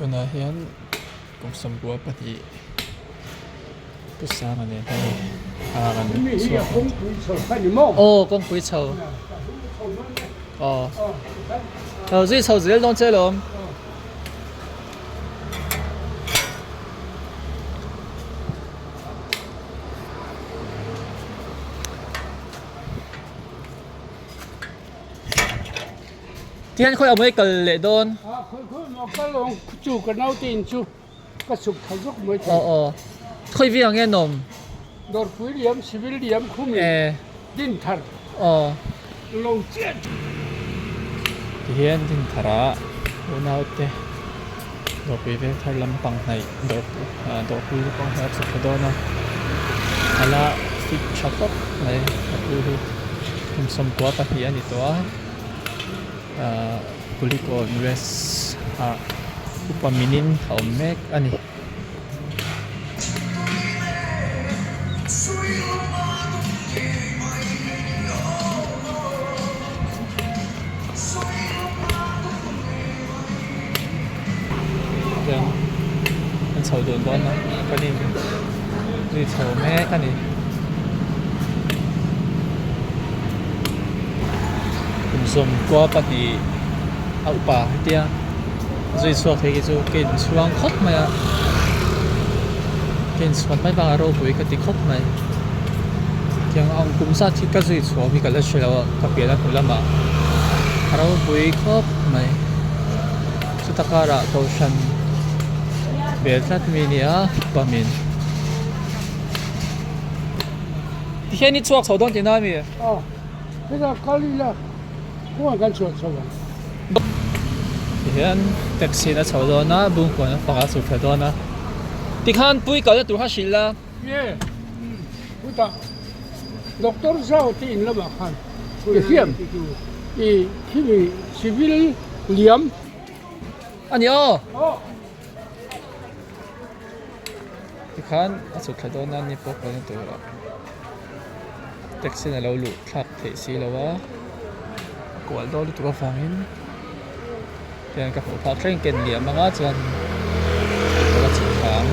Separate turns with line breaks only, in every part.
Tunah hian kum 92 Pu Sanga nen hei a rawn chhuak a. Aw kawngpui chho aw lo zui chho zel dawn che lawm. Tihian khawi awm ei kal leh dawn?
A khawi khawi maw kal awm chu ka naute in chu ka chhuk tha zawk mai thei.
Aw aw khawi vi ang nge nawm?
Dawrpui liam civil liam khum in din thar
aw
lo chiah.
Tihian din thar ah unaute dawrpui veng thar lampang hnaih dawrpui lampang hnaih a chhuk thla dawn a ala fit tha khawp mai a pu hi kum 92 a ni tawh a ahh Kulikawn west ah upa minin a awm mek a ni. Chuan an chho dun dawn a kan in zui chho mek a ni. Kum 92 a upa hetia zui chhuak thei hi chu ka inchhuang khawp mai a ka inchhuan mai bakah ropui ka ti khawp mai tiang ang kum zat hi ka zui chhuah hi ka la hre lo a ka pian a hnu lamah a ropui khawp mai chuta karah kohhran bel tlat mi a ni a pamin tihian i chhuak chho dawn tihna a mi?
Aw hetah kal ila kawngah kan chhuah chho ang.
Tihian taxi in a chho dawn a bungkawn a fak a chhuk thla dawn a tikhan pui kalna tur kha hrilh la.
Nge chutah doctor zau te in lamah khan i hriam i khimi civil liam
a ni aw. Tikhan a chhuk thla dawn a ni pawh kalna turah taxi in a lo luh thlak theih si lo a a kual dawn lutuk avangin tihian ka hmuh phak thleng ken liam anga chuan ka la chhuk thla ang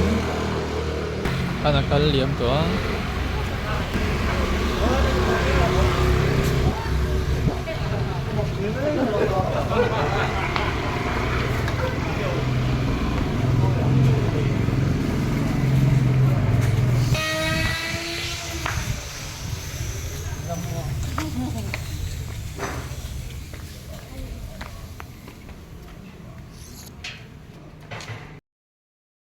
khan a kal liam tawh a.